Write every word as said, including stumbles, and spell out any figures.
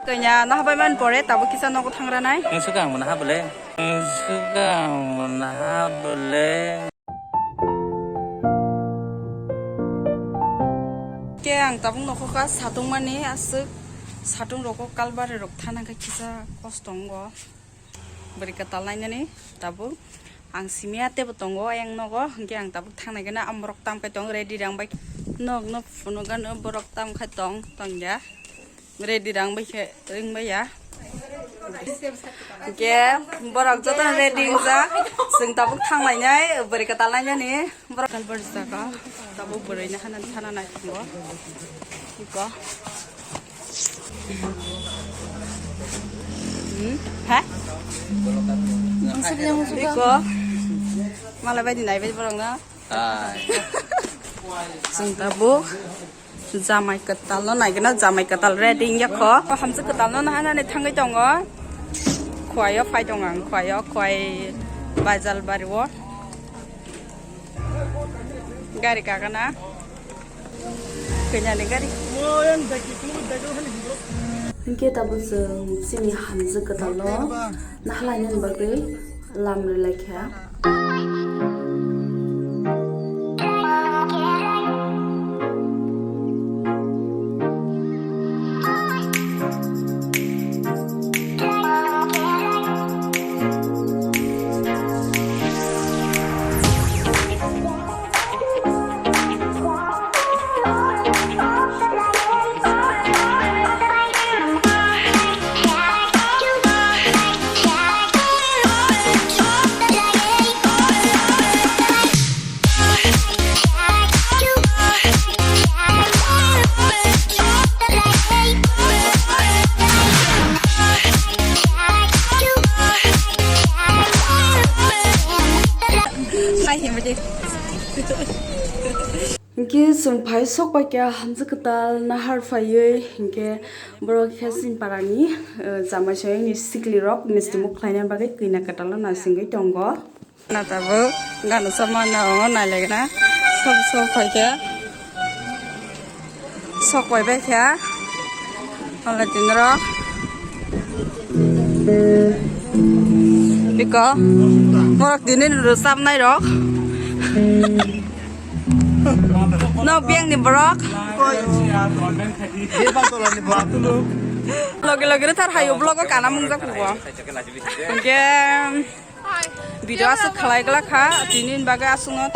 Kanya nahabai man pore tabuk kisa nogo thangra nai. Ang suka ang manaha bole. Ang suka ang manaha bole. Ke ang tabuk nokho ka satung mani aswk satung rokho kalbari rok thana khe kisa kosto wngo. Bwrwi kwtal nainani tabuk ang simi ya tebo tongo ayang nogo, hwnkhe ang tabuk thangnai gana ang borok tam khai tong ready rang bai. Nog no phunuk gano borok tam khai tong tong ya. Ready rang bai khe ring bai ya. Hwnkhe borok joto ready wngjak, chwng tabuk thanglainai bwrwi kwtal nainani. Borok kalbar jaka tabuk bwrwi na hanan thana nai thango. Iko. Hmm? Ha? Iko. Malai bai di nai bai borok na. Hai. Chwng tabuk jamai kwtal no naigwna, jamai kwtal ready wngya kho. Hamsa kwtal no nahanani thangwi tongo. Khwai o phai tong ang, khwai o, khwai Baijalbari o. Gari kagana. Kanya ni gari. Hingke tabuk chwng chini hamjwk kwtal no nahalai nani bagwi lam rwlai kha. Hingke chwng phai sok pai kha hamjwk kwtal nahar phaiwi, hingke borok khe chini parani, eh, jamai soyani sikli rok misti muk khlaina bagwi kwi na kwtal no naisingwi tongo. Na tabuk gana sama na o nailaigna sok sok phai kha. Sok pai bai kha. Hala tinrok. Biko. Borok dini rwchapnai rok. No biyang ni borok. Loge loge thar hayo vlog o kana mungjak bo. Hingke video aswk khlai glak kha, tini ni bagwi aswkno.